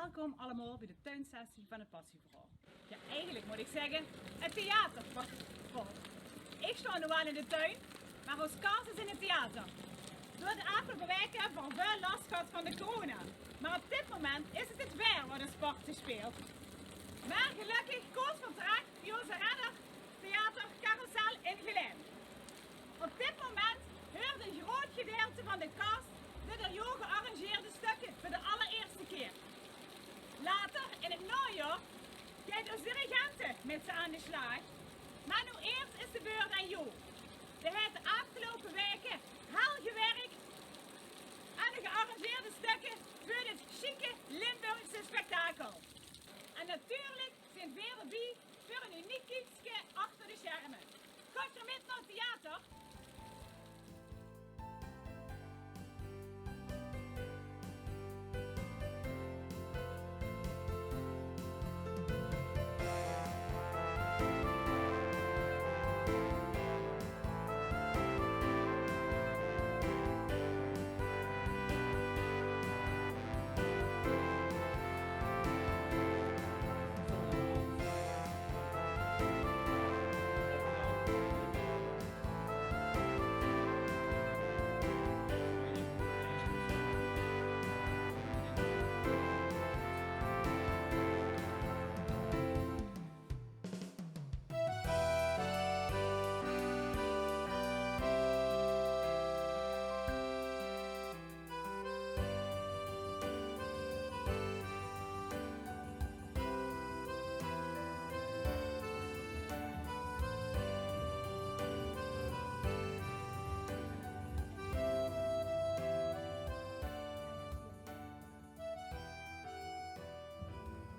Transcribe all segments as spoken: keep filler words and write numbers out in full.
Welkom allemaol bie de tuinsessie van 't Passieverhaol. Jao, eigelik mót ich zègke, 't theater. Waat, waat? Ich sjtaon noe waal in de tuin, mer ós kas is in 't theater. Door de aafgeloupe waeke höbbe v'r väöl las gehad van de corona. Mer op dit moment is 't 't waer waat ós partje sjpeelt. Mer gelökkig, Koos Vertraek, bie ózze redder, theater Carousel in Gelaen. Op dit moment huurt ein groot gedeilte van de kas de door Jo gearrangeerde stökker veur de allerierste kier. Later, in 't naojaor, geit ós dirigente mit ze aan de slaag. Mer noe iers is de beurt aan Jo. Dae haet de aafgeloupe waeke hel gewirk aan de gearrangeerde stökker veur dit sjieke Limburgse spektakel. En natuurlik zeen veer d'rbie veur ein uniek kiekske achter de sjerme. Gaot geer mit nao 't theater?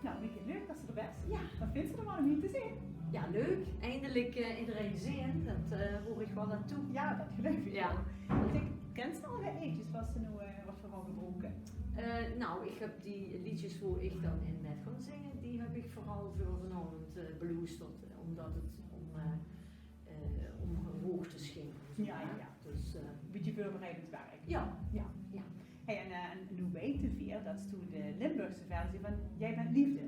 Nou, Mieke, leuk det se d'r bès. Jao. Waat vinjs se d'rvan óm hie te zeen? Jao, leuk. Eindelik, eh, ederein zeen. Det, eh, huur ich waal aan toe. Jao, det geluif ich waal. Want ich, kins se al get leedjes waat se noe, eh, waat veur al gebroeke? Eh, nou, ich höb die leedjes wo ich dan in mit gaon zinge, die höb ich veural veur vanaovend, eh, beloesterd, eh, ómdet 't óm, eh, eh, óm hoogtes ging, zeg maar. Jao, jao. Dus, eh, bietje veurbereidend werk. Jao. Jao. Hey, en, eh, en noe weite veer det doe de Limburgse versie van Jij bent liefde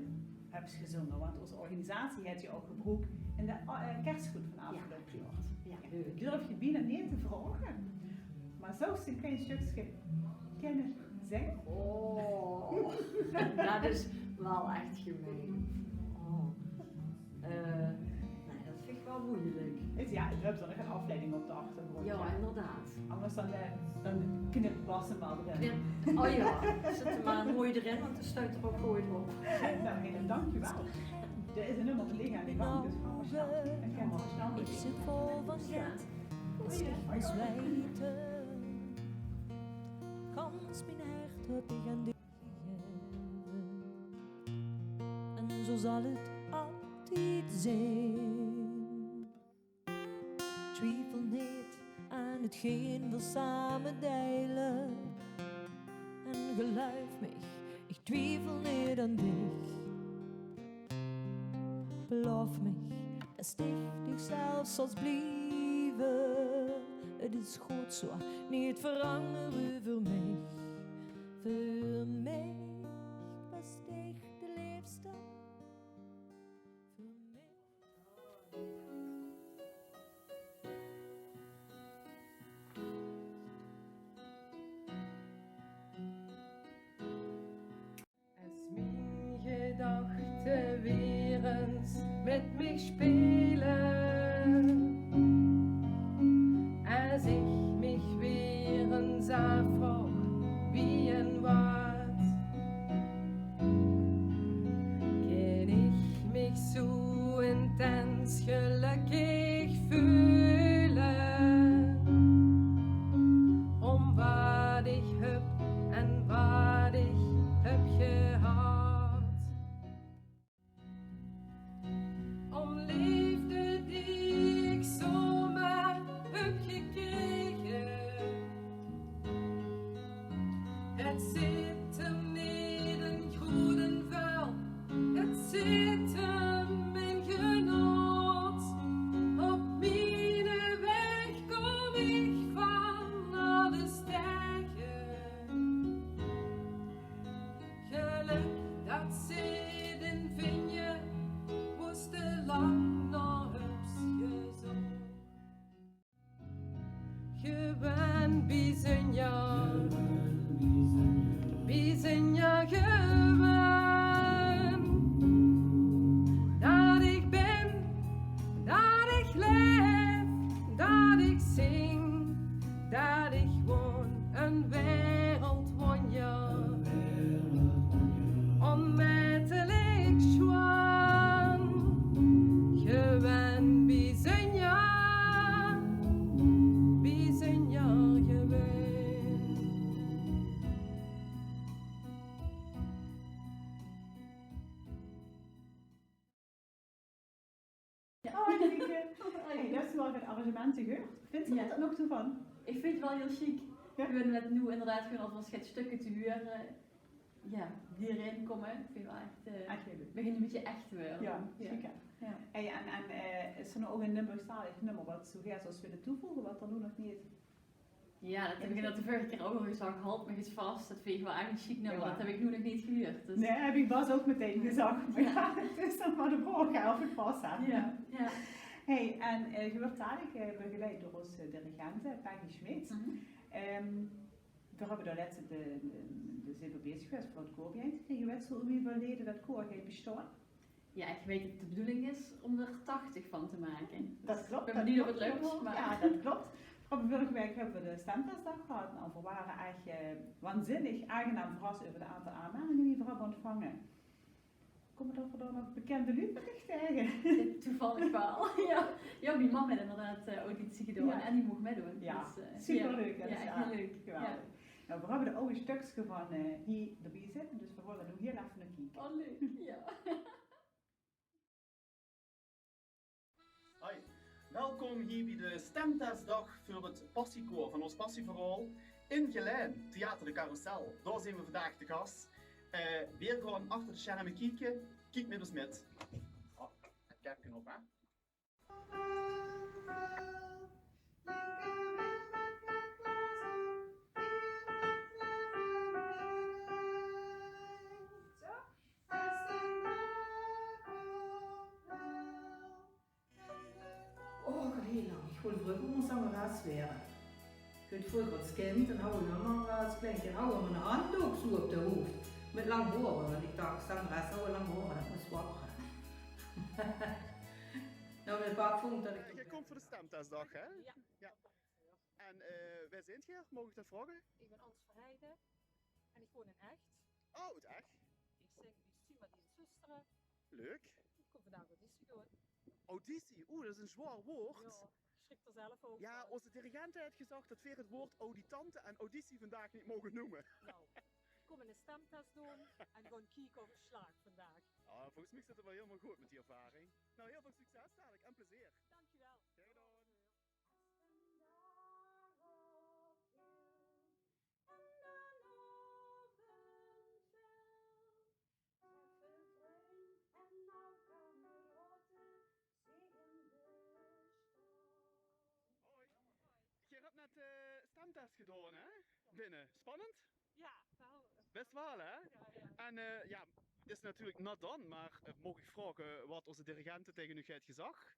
höbs gezónge, want ós organisatie haet dich ouch gebroek in de, eh, kersgroet van aafgeloupe jaor. Jao, leuk. Durf ich bienao neet te vraoge, mer zouws se ein klein stökske kinne zinge? Oh, det is waal ech gemein. Oh. Eh, nae, det vinj ich waal meujelik. Is, jao, dan höbs se nog ein aafleiding op de achtergróndj. Jao, inderdaad. Angers dan, eh, dan knip Bas 'm waal d'rin. Knip. Oh jao, zèt 'm mer mooi d'rin, want dan steit 'r ouch good op. Nou, hey, dan dank je wel. D'r is ein nummer ligke aan de gank, dus gaon v'r snel. Dan kinne v'r snel. Ich zit vol van geld, ich zit vol zwiete. Gans mien hert höb ich aan dich. En zo zal het altied zeen. Twiefel neet aan hetgeen we same deile. En geluif mich, ich twiefel neet aan dich. Beloof mich, des dich dich zelf zals blieve. Het is good zo, neet verangere veur mich. Veur mich bès dich de leefste. Veur mich. Es mien gedachte weer ens mit mich spele, es ich mich weer ens aafvraog wie en waat, kin ich mich zoe intens gelökkig veule. Óm waat ich höb en waat ich höb gehad. Óm leef Gleef dat ich zing, dat ich woon, ein wereldwónjer. Ónmaetelik sjoon, gewoon biezunjer, biezunjer gewoon. Hoi, Nieke. Hey, dat is waal get arrangemente gehuurd. Vinjs se dat nog toe van? Ich vinj 't waal hiel sjiek. Jao? Gewoon mit noe inderdaad gewoon alvas get stökker te hure. Jao, die d'rin kómme. Ich vinj 't waal ech, eh, ech hiel leuk. Begint ein bietje ech te waere. Jao, zeker. Jao. Hey, en, en, eh, is d'r noe ouch ein Limburgstalig nummer wat se zoe gaer zóws wille toevoege, wat d'r noe nog neet Jao, dat höb ich inderdaad de vörige kier ouch al gezag, haolt mich ins vas. Dat vinj ich waal ech ein sjiek nummer. Jao. Dat höb ich noe nog neet gehuurd, dus. Nae, höb ich Bas ouch metein gezag. Mer jao, 't is nog mer de vraog, hè, of 't pas, hè. Jao, jao. Hey, en, eh, geer wuuert dalik, eh, begeleid door ós, eh, dirigente, Peggy Schmidt. Mhm. Ehm, veer höbbe dao lets de, de, de zeve bezig gewaes veur 't koor biejein te kriege. Wèts se oet wie väöl leje dat koor geit bestaon? Jao, ich weit dat 't de bedoeling is óm d'r tachtig van te make. Dus ich bön benuujd of 't lök, mer... Jao, dat klop. Veer höbbe vörige waek höbbe veer de stemtestdaag gehad. Nou, veer wore ech, eh, waanzinnig aangenaam verras euver 't aantal aanmeldinge die veer höbbe óntvange. Kómme dao veur dao nog bekènde luuj veur dich taenge? Jao, toevallig waal. Jao. Jao, mien mam haet inderdaad, eh, auditie gedoon en die moch mitdoon. Jao, dus, eh, superleuk, jao, dat is ech hiel leuk. Geweldig. Jao. Nou, veer höbbe d'r ouch ein stökske van, eh, hie d'rbie zitte, dus veer gaon d'r noe hiel effe nao kieke. Oh, leuk, jao. Hoi, welkom hie bie de stemtestdaag veur 't Passiekoor van ós Passieverhaol in Gelaen, Theater de Carrousel. Dao zeen veer vandaag te gas. Eh, veer gaon achter de sjerme kieke. Kiek mit ós mit. Oh, 't kepke op, hè. Oh, ich had hiel lang, ich wól vreuger mer zangeres waere. Ich weit, vreuger es kind, dan hauw ich ummer, eh, es klein kind hauw ich ummer eine handdook zoe op de hoofd. Mit lang haor, want ich dach, zangeres hawwe, lang haor, dat mós wappere. Nou, mien pap vónj dat ich... Geer kómp veur de stemtestdaag, hè? Jao. Jao. En, eh, wae zeet geer? Maag ich dat vraoge? Ich bön Ans Verheide en ich woon in Ech. Oh, oet Ech. Ich zing bie Suma die in Zöstere. Leuk. Ich kóm vandaag auditie doon. Auditie? Oeh, dat is ein zwaor waord. Jao, ich sjrik d'r zelf ouch van. Jao, ózze dirigent haet gezag dat veer 't waord auditante en auditie vandaag neet moge neume. Nou, ich kóm eine stemtest doon en gewoon kieke of ich slaag vandaag. Ah, volges mich zit 't waal hielemaol good mit die ervaring. Nou, hiel väöl succes dalik en plezeer. Dank uch waal. Gaer gedaon. Hoi. Geer höbt net, eh, stemtest gedaon, hè? Binne. Spannend? Jao, waal. Bès waal, hè? Jao, jao. En, eh, jao, 't is natuurlik nat dan, mer, eh, maag ich vraoge wat ózze dirigente taenge uch haet gezag?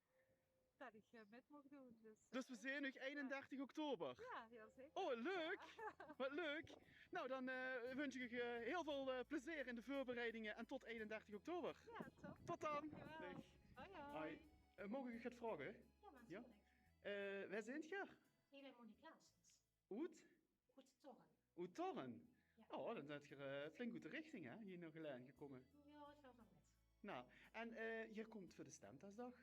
Dat ich, eh, mit maag doon, dus, eh. Dus veer zeen uch einendertig oktober. Jao, jao, zeker. Oh, leuk. Jao. Wat leuk. Nou, dan, eh, wunsj ich uch, eh, hiel väöl, eh, plezeer in de veurbereidinge en tot einendertig oktober. Jao, top. Tot dan. Dankjewel. Daag. Hoi, hoi. Hoi. Eh, maag ich uch get vraoge? Jao, natuurlik. Eh, wae zeet geer? Ich bön Monique Klaasens. Oet? Oet Torren. Oet Torren? Jao. Oh, dan zeet geer, eh, flink oet de richting, hè, hie nao Gelaen gekómme. Jao, ich gaon waal mit. Nou, en, eh, geer kómp veur de stemtestdaag.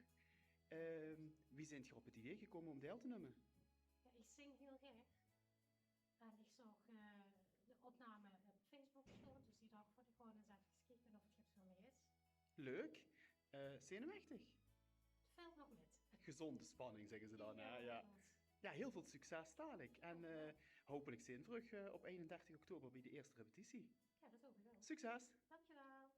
Ehm, wie zeet geer op 't idee gekómme óm deil te numme? Jao, ich zing hiel gaer. En ich zaog, eh, de opname op Facebook staon, dus ich dach, gaon ich gewoon ins effe kieke of 't get veur mich is. Leuk. Eh, zenuwechtig? 't Vilt nog mit. Gezónde spanning, zègke ze dan, hè? Jao, jao. Jao, hiel väöl succes dalik. En, eh, hopelik zeen v'r uch, eh, op einendertig oktober bie de ierste repetitie. Jao, dat hoop ich ouch. Succes! Dankjewel.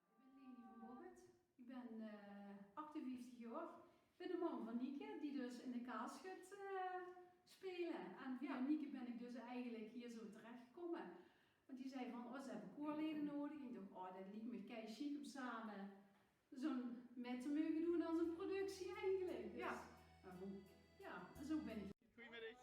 Ich bön Leni van Boggert. Ich bön, eh, achtenvieftig jaor. Ich bön de mam van Nieke, die dus in de Kaalschut, eh, speule. En via Nieke bön ich dus eigelik hie zo terechgekómme. Want die zag van: "Oh, ze höbbe koorlede nudig." En ich dach: "Oh, dat liek mich kei sjiek óm same zoe'n mit te moge doon aan zoe'n productie eigelik." Dus, jao. Mer good, jao, en zo bön ich. Goojemiddig.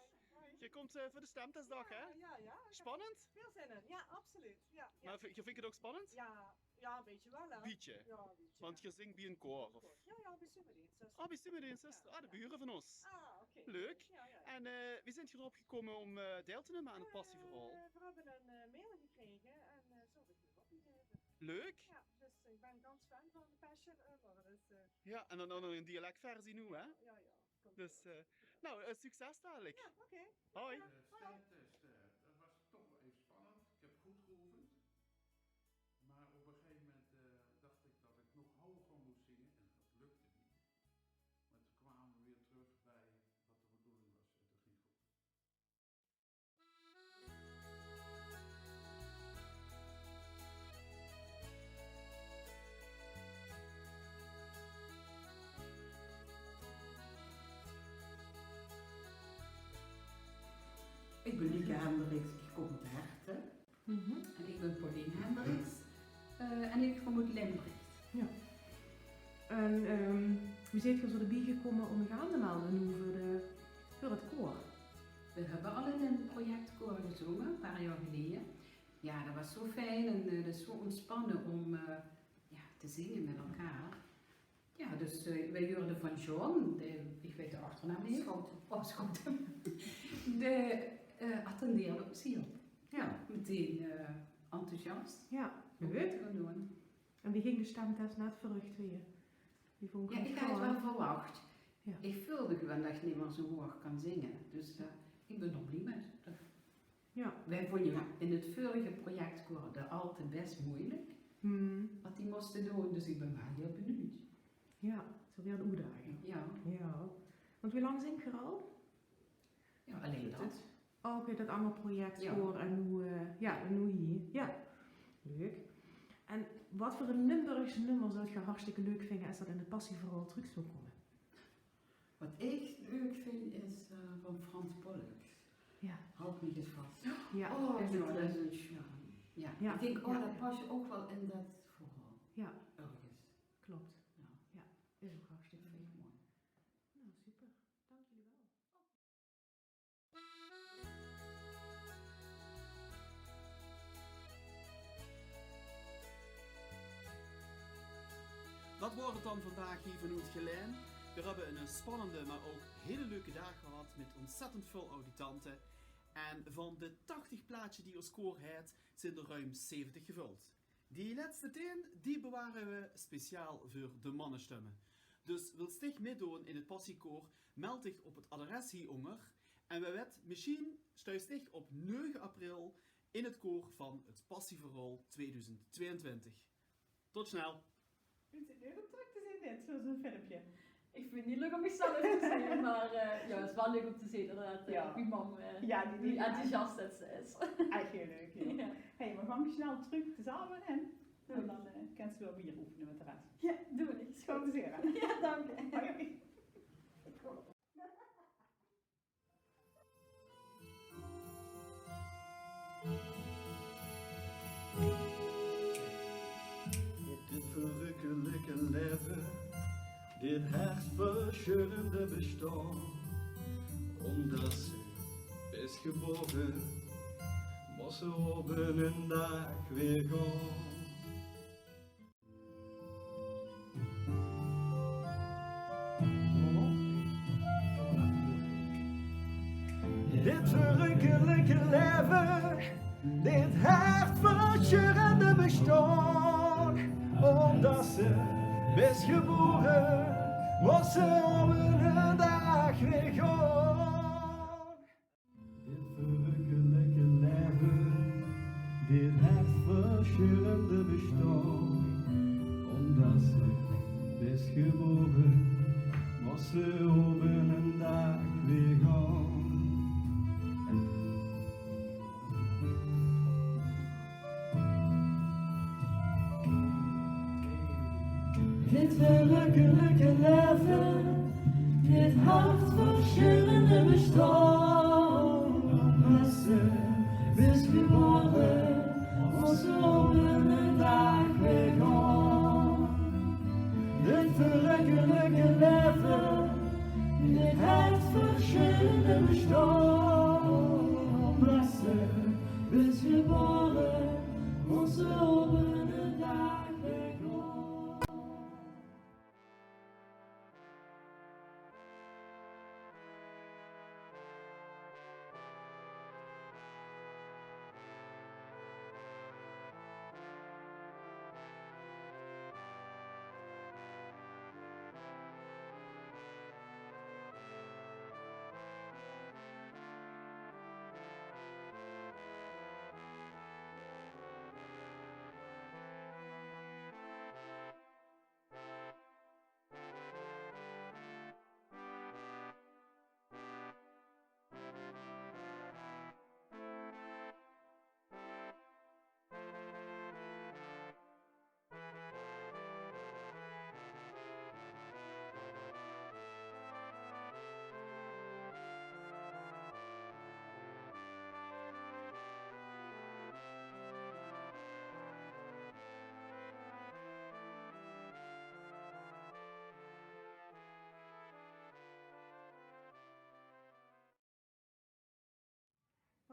Kump, eh, veur de stemtesdaag, hè? Jao, jao, jao. Spannend? Väöl zin in. Jao, absoluut. Jao, jao. Meh v-, geer vindj 't ouch spannend? Jao, jao, e bietje wel, hè? Bietje? Jao, e bietje. Want geer zingtj bie e koor, of? Jao, jao, bie Summerlin, zöster. Ah, bie Summerlin, zöster. Ah, de bure vaan ós. Ah, oké. Leuk. Jao, jao. En, eh, wie zintj geer d'rop gekómme um, eh, deil te numme aon 't passieverhaol? Eh, veer höbbe 'n, eh, mail gekrege en, eh, zoe höb iech 't opgegaeve. Leuk. Jao, dus, eh, iech bin gans fan vaan de Passion, eh, meh dat is, eh... Jao, en daan, daan 'n dialekversie noe, hè? Jao, jao. Dus, eh, noe, eh, succes dalik. Jao, oké. Hoi. Jao, hoi. De stemtest, eh, dat waor toch wel effe spannend. Ik heb goed geoefend. Maar op een gegeven moment, eh, dacht ik dat ik nog hoger moest zingen en dat lukte niet. Maar toen kwamen we weer terug bij wat de bedoeling was en toen ging het goed. Ik ben Lieke Hendricks, ik kom uit Herten. Mhm. En ik ben Pauline Hendricks, eh, en ik kom uit Limburg. Jao. En, ehm, wie zeet geer zoe d'rbie gekómme um uuch aon te melde noe veur de, veur 't koor? We hebben al in een projectkoor gezongen, een paar jaar geleden. Ja, dat was zo fijn en, eh, dat is zo ontspannen om, eh, ja, te zingen met elkaar. Ja, dus, eh, wij huurden van John, de, ik weet de achternaam niet. Schouten. Oh, Schouten. De, eh, attendeerde ons hierop. Ja. Meteen, eh, enthousiast. Ja, leuk. Om te gaan doen. En wie ging de stemtest net veur uuch? Wie vónj geer 't? Ja, ik had het wel verwacht. Ja. Ik voelde gewoon dat ik niet meer zo hoog kan zingen. Dus, eh, ik ben er blij met. Ja. Wij vonden in het vorige projectkoor de alten best moeilijk, wat die moesten doen, dus ik ben wel heel benieuwd. Ja, 't is weer 'n oetdaging. Ja. Ja. Want wie lang zingk geer al? Ja, alleen dat. Oh, oké, dat anger projectkoor en noe, eh, ja, en noe hie. Ja, leuk. En wat veur 'n Limburgs nummer zouw geer hartstikke leuk vinge es dat in 't passieverhaol trök zouw kómme? Wat ik leuk vind is, eh, van Frans Pollux. Ja. Houd mich ens vas. Ja, oh, dat is een charme. Ja. Ja. Ik denk, oh, dat past ook wel in dat verhaal. Ja. Ergens. Klopt. Ja. Ja, is ook hartstikke leuk. Dat vind ik mooi. Nou, super. Dank jullie wel. Dat waor 't dan vandaag hie vanoet Gelaen. Veer höbbe 'n spannende, meh ouch hiel leuke daag gehad mèt ontzettend väöl auditante. En vaan de tachtig plaatsje die ós koor heet, zint d'r ruim zeventig gevöld. Die lèste tieën, die beware v'r speciaal veur de mannestemme. Dus wils dich mètdoon in 't passiekoor, meld dich op 't adres hie-onger. En wee weit, mesjiens stuits dich op nege april in 't koor vaan 't Passieverhaol twieëdoezend twieëntwintig. Tot snel! Vinjs te 't leuk um trök te zien, dit, zoe'n filmke? Ik vind 't niet leuk om mezelf te zien, maar, eh, ja, 't is wel leuk om te zien, inderdaad, eh, wie mam, eh, wie enthousiast dat ze is. Ech hiel leuk, joh. Ja. Hey, veer gaon snel trök de zaal in. En dan, eh, kins te weer bier oefene mèt de res. Ja, doon ik. Schoon te zien, hè? Ja, dank je. Hoi, hoi. Dit verrukkelijke leven, dit hartverscheurende bestaan. Omdat ze is geboren, mós ze op een daag weer gaan. Dit verrukkelijke leven, dit hartverscheurende bestaan. Omdat ze is geboren, mós ze op een daag weer gaan. Dit verrukkelijke leven, dit hartverscheurende bestaan. Omdat ze is geboren, mós ze op een daag weer gaan. Dit verrukkelijke leven, dit hartverscheurende bestaan. Omdat ze is geboren, mós ze op een daag weer gaan. Dit verrukkelijke leven, dit hartverscheurende bestaan.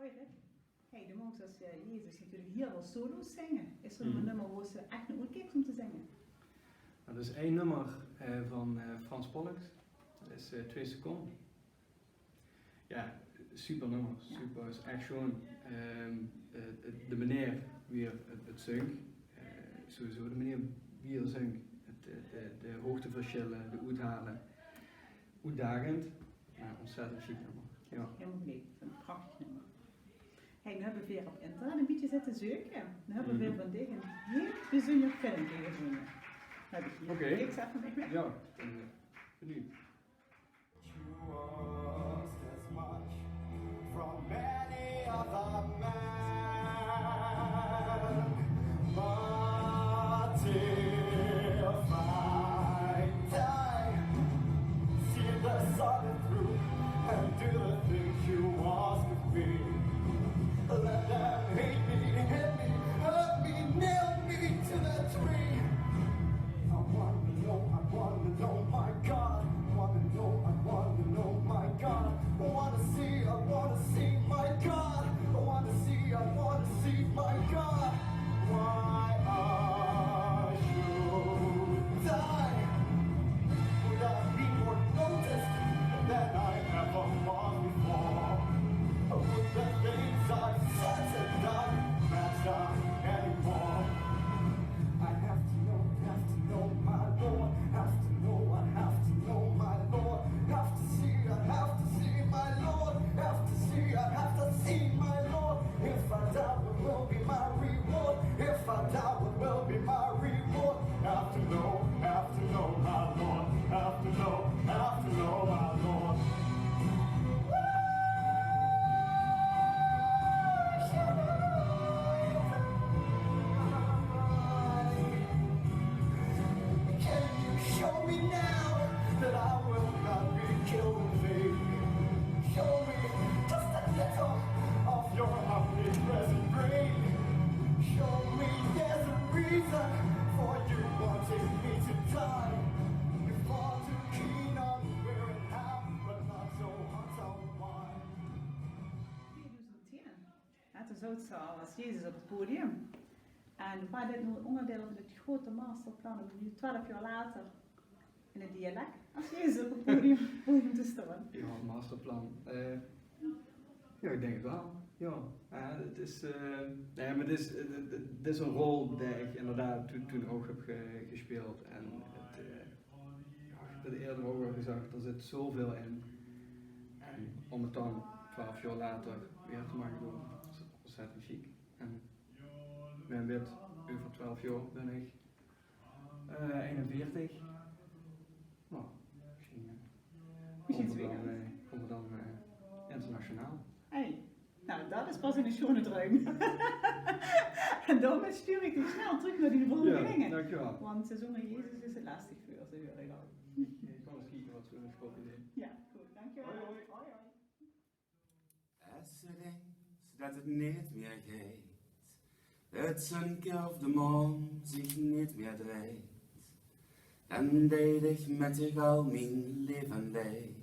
Hoi Rick. Hey, doe moogs es, eh, Jezus natuurlik hiel väöl solo's zinge. Is d'r nog ein nummer wo-s te ech nao oetkieks óm te zinge? Nou, dat is ein nummer, eh, van, eh, Frans Pollux. Dat is, eh, Twee Seconden. Ja, super nummer. Ja. Super, is ech sjoon. Ehm, eh, de meneer wie 'r 't, 't zunk, eh, sowieso de meneer wie 'r zunk. 't, eh, de, de hoogteversjille, de oethaole. Oetdagend, maar ontzettend sjiek nummer. Ja. Hielemaol geliek. Ein prachtig nummer. Hey, noe höbbe veer op internet ein bietje zitte zeuke. Noe höbbe veer van dich ein hiel bezunjer filmke gezeen. Höb ich hie. Oké. Kiek ins effe mit mich. Ja, ik ben, eh, benieuwd. Just as much from any other man. But if I die, see the sun through and do the things you ask of me. Let them hate me, hit me, hurt me, nail me to the tree. I wanna know, I wanna know, my God. Wanna know, I wanna know, my God. Wanna see, I wanna see, my God. Wanna see, I wanna see, my God. Why I should die? Would I be more noticed than I ever was before? Would the things I said and done matter anymore? I have to know, have to know, my Lord. Have to know, I have to know, my Lord. Have to see, I have to see, my Lord. Have to see, I have to see, my Lord. If I die, what will be my reward? If I die, what will be my reward? Have to know, have to know, my Lord. Have to know, have to know, my Lord. Can you show me now that I will not be killed in vain? Show me just a little of your omnipresent grain. Show me there's a reason for you wanting me to die. You fall too keen on where and how, but not so hot on why. Twieëdoezend tieën. Ja, toen zoot ze al es Jezus op 't podium. En waor dit noe ein óngerdeil van 't groete masterplan óm noe twelf jaor later in 't dialek es Jezus op 't podium, podium te staon? Ja, masterplan. Eh, ja, ik dink 't waal. Ja, ja, 't is, eh, nee, maar 't is, eh, 't, 't is ein rol die ik inderdaad toen, toen ouch höb ge-, gespeeld. En 't, eh, ja, ik höb 't eerder ouch al gezag, d'r zit zoväöl in. En óm 't dan twelf jaor later weer te moge doon, is ontzettend sjiek. En wae wit, euver twelf jaor bin ik, eh, einenveertig. Nou, misschien, eh, kómme v'r dan, eh, kómme v'r dan, eh, internationaal. Hey, nou, dat is pas eine sjoene druim. En daomit stuur ik dich snel trök nao dien volgende dinger. Ja, dankjewel. Want, eh, zónger Jezus is 't lastig veur, zo huur ik al. Ik, eh, kan ins kieke wat v'r in de sjoevel höbbe. Ja, good. Dankjewel. Hoi, hoi. Hoi, hoi. Es se dinks det 't neet mieë geit, det de zon of de maan zich neet mieë drejt, dan deil ich mit dich al mien leed en leid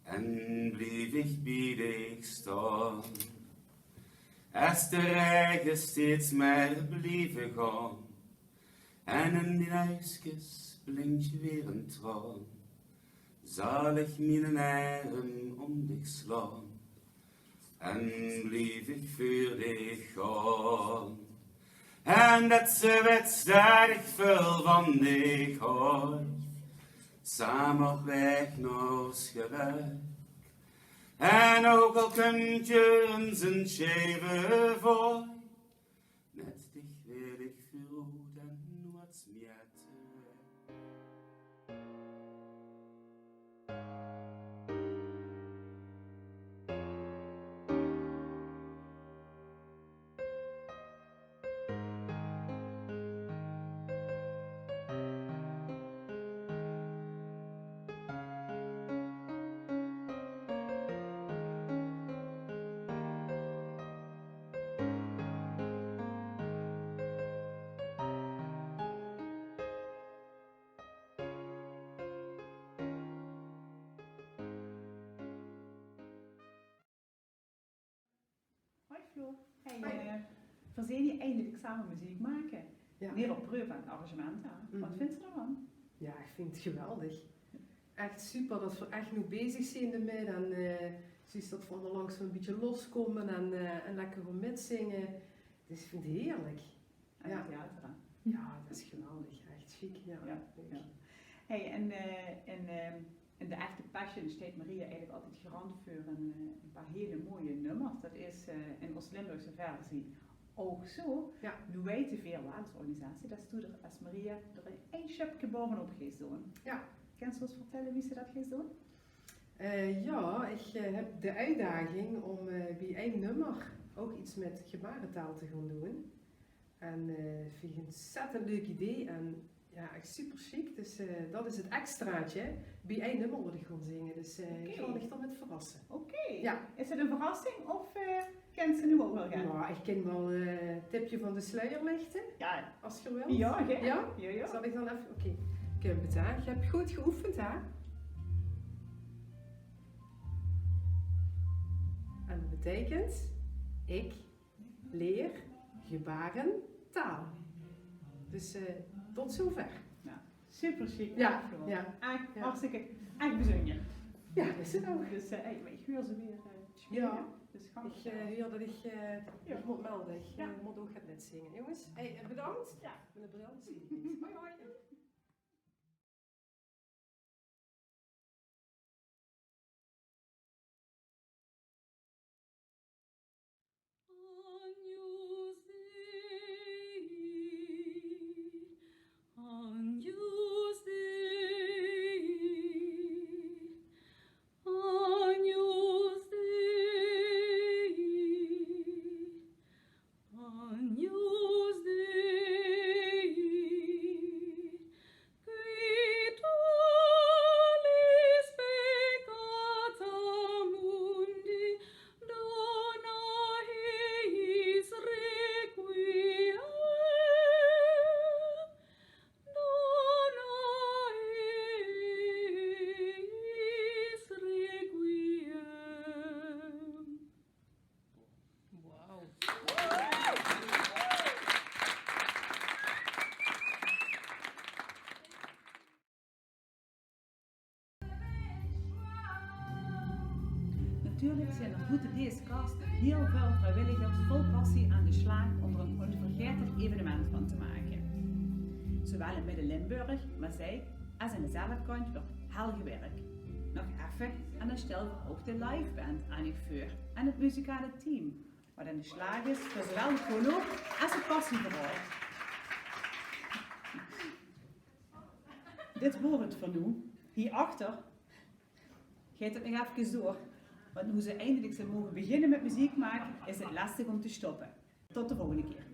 en blief ich bie dich staon. Es de raege steeds mieë blief gaon, en in dien uigskes blink weer ein traon, zal ich mienen erm óm dich slaon en blief ich veur dich gaon. En det se wits det ich väöl van dich haoj, same op waeg nao 't gelök. En ouch al kump d'r ins ein sjeve vaoj, mit dich wil ich veuroet en noeats mieë trök. Floor, hey, eh, veer zeen hie eindelik same meziek make. Jao. Neet op preuf aan 't arrangement, hè? Waat vinjs se d'rvan? Jao, ich vinj 't geweldig. Ech super det veer ech noe bezig zeen d'rmit en, eh, precies det veer allemaol langzaam e bietje loskómme en, eh, en lekker gaon mitzinge. Dus ich vinj 't heerlik. Aan 't theater, hè? Jao, det is geweldig. Ech sjiek. Jao, leuk. Hey, en, eh, en, ehm, in de echte Passion steit Maria eigelik altied garant veur ein, eh, ein paar hiel mooie nummers. Det is, eh, in ós Limburgse versie ouch zoe. Jao. Noe weite veer waal es organisatie det doe d'r es Maria d'r ein sjepke baovenop geis doon. Jao. Kins se ós vertèlle wie se det geis doon? Eh, jao, ich, eh, höb de oetdaging óm, eh, bie ein nummer ouch get mit gebarentaal te gaon doon. En, eh, vinj ich ein ontzettend leuk idee. En jao, ech super sjiek. Dus, eh, det is 't extraatje bie ein nummer waat ich gaon zinge. Dus, eh, ich gaon dich d'r mit verrasse. Oké. Jao. Is 't ein verrassing of, eh, kins se noe ouch waal gaon? Jao, ich kin waal, eh, 't tipje van de sluier lichte. Jao. Es se wils. Jao, oké. Jao? Jao, jao. Zal ich dan effe, oké. Oké, bedank. Doe höbs good geoefend, hè? En det beteikent, ich leer gebarentaal. Dus, eh, tot zover. Jao, super sjiek. Jao, jao. Ech hartstikke, ech bezunjer. Jao, is 't ouch. Dus, eh, hey, mer ich huur ze weer, eh, sjpele. Jao. Dus ich, eh, huur det ich, eh, mich mót melde. Ich, eh, mót ouch gaon mitzinge. Jónges, hey, eh, bedank. Jao. Miene bril zeen ich neet. Hoi, hoi. Agnus Dei, Agnus Dei, Agnus Dei, Agnus Dei, qui tollis peccata mundi, dona eis requiem, dona eis requiem. Wauw. Natuurlik zeen d'r boete dees kast hiel väöl vriewilligers vol passie aan de slaag óm d'r ein ónvergaetelik evenement van te make. Zowaal in Midde-Limburg, Mazeik, es in de Zelfkantj wuuert hel gewirk. Nog effe en dan stèlle veer ouch de liveband aan uch veur en 't muzikale team, waat aan de slaag is veur zowaal de color es de passie veural. Dit waor 't veur noe. Hie achter geit 't nog efkes door, want noe ze eindelik zeen moge beginne mit meziek make, is 't lestig óm te stoppe. Tot de volgende kier.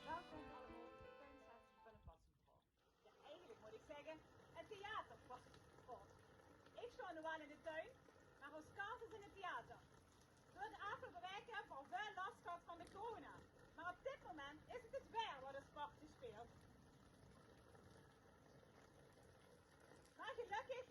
Welkom allemaol bie Prinses van 't Passie. Jao, eigelik mót ich zègke, 't theater. Waat, waat? Ich sjtaon noe waal in de tuin, mer ós kast is in 't theater. Door de aafgeloupe waeke höbbe v'r al väöl las gehad van de corona. Mer op dit moment is 't 't waer waat ós partje speelt. Mer gelökkig